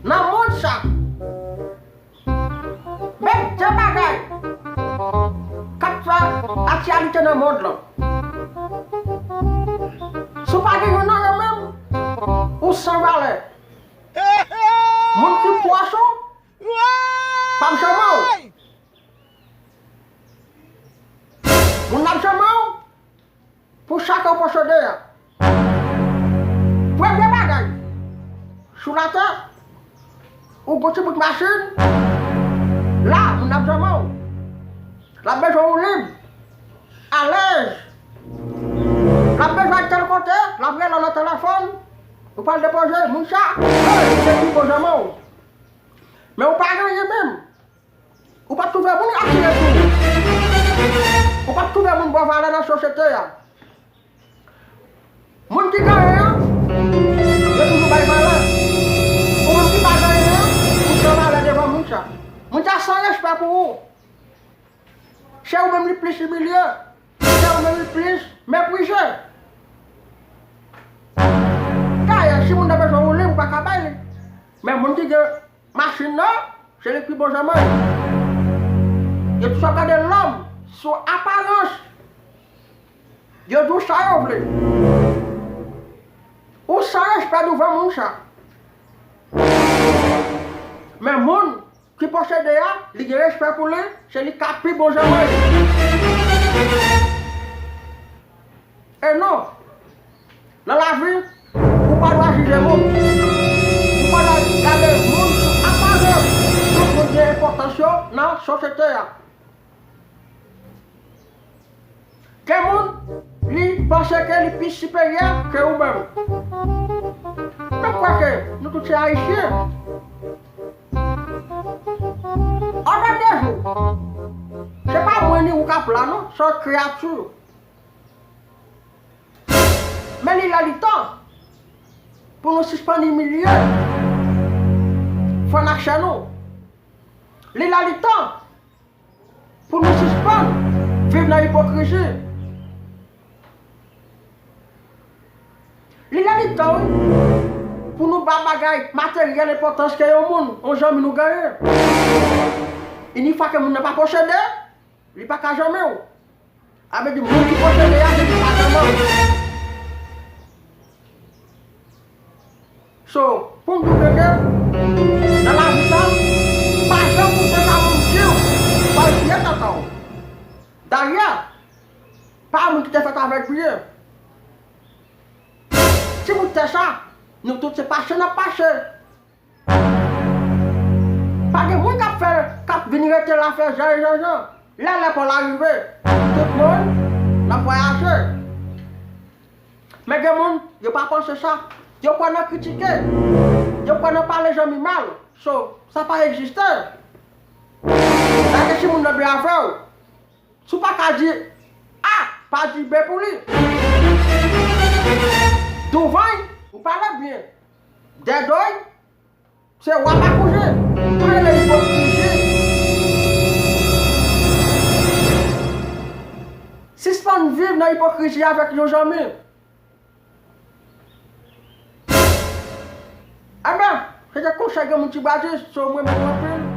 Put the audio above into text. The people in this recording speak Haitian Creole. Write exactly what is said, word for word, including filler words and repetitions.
Nan mond sa, men de bagay k ap fè aktyalite nan mond lan. Si w pa gen youn nan yo menm, ou san valè. Moun ki pwòch ou p ap janm wè w. Moun n ap janm wè w pou sa ke w posede a. Premye bagay, sou latè, ou gon ti bout machin, la, moun n ap janm wè w. L ap bezwen w lib, alèz. L ap bezwen al tèl kote, l ap rele w nan telefòn, ou pral depoze, moun sa, hey, se pi bon zanmi w. Men ou pa gen anyen menm. Ou p ap twouve moun k atire sou ou. Ou p ap twouve moun ba w valè nan sosyete a. Moun ki genyen an, yo toujou bay valè. Ou menm ki pa genyen an, ou san valè devan moun sa. Moun sa san respè pou ou. Se ou menm li plis imilye. Se ou menm li plis meprize. Dayè, si moun nan bezwen ou li, ou pa ka bay li. Men moun ki gen machin nan, se li ki bon zanmi. Yo toujou ap gade lòm sou aparans. Yo di w sa yo vle. Ou san respè douvan moun sa. Men moun ki posede a, li gen respè pou li, se li k ap pi bon zanmi. E non, nan lavi, ou pa dwa jije moun. Ou pa dwa gade moun sou aparans. Tout moun gen enpòtans yo nan sosyete a. Gen moun, li panse ke li pi siperyè ke ou menm. Mwen kwè ke nou tout se Ayisyen. An de jou, se pa mwen ni ou k ap la non, se yon kreyati. Men li lè li tan pou nou sispann imilye frè n ak sè nou. Li lè li tan pou nou sispann viv nan ipokrizi. Li lè li tan, wi, pou nou ba bagay materyèl enpòtans ke yon moun, yon zanmi nou genyen. Inifwa ke moun nan pa posede, li pa ka zanmi w. Sa vle di moun ki posede a, se li pa zanmi w. So, pou m di w ke nan lavi sa, pa janm koute sa moun di w, w al piye tata w. Dayè, pa moun ki te fèt avèk byen. Ti bout tè sa, nou tout se pase n ap pase. Pa gen moun k ap fè, k ap vin rete la fè jan e jan jan. Lè lè pa w la rive, tout moun n ap vwayaje. Men gen moun, yo pa panse sa. Yo kwè nan kritike. Yo kwè nan pale zanmi mal. So, sa pa egziste. Gade si moun nan byen avè w. Si w pa ka di A, pa di B pou li. Douvan l, ou pale byen. Dèdo l, se w ap akouze. Sa rele ipokrizi. Sispann viv nan ipokrizi avèk yon zanmi. Ebyen, se te konsèy gen moun ti bradis, so mwen renmen w anpil.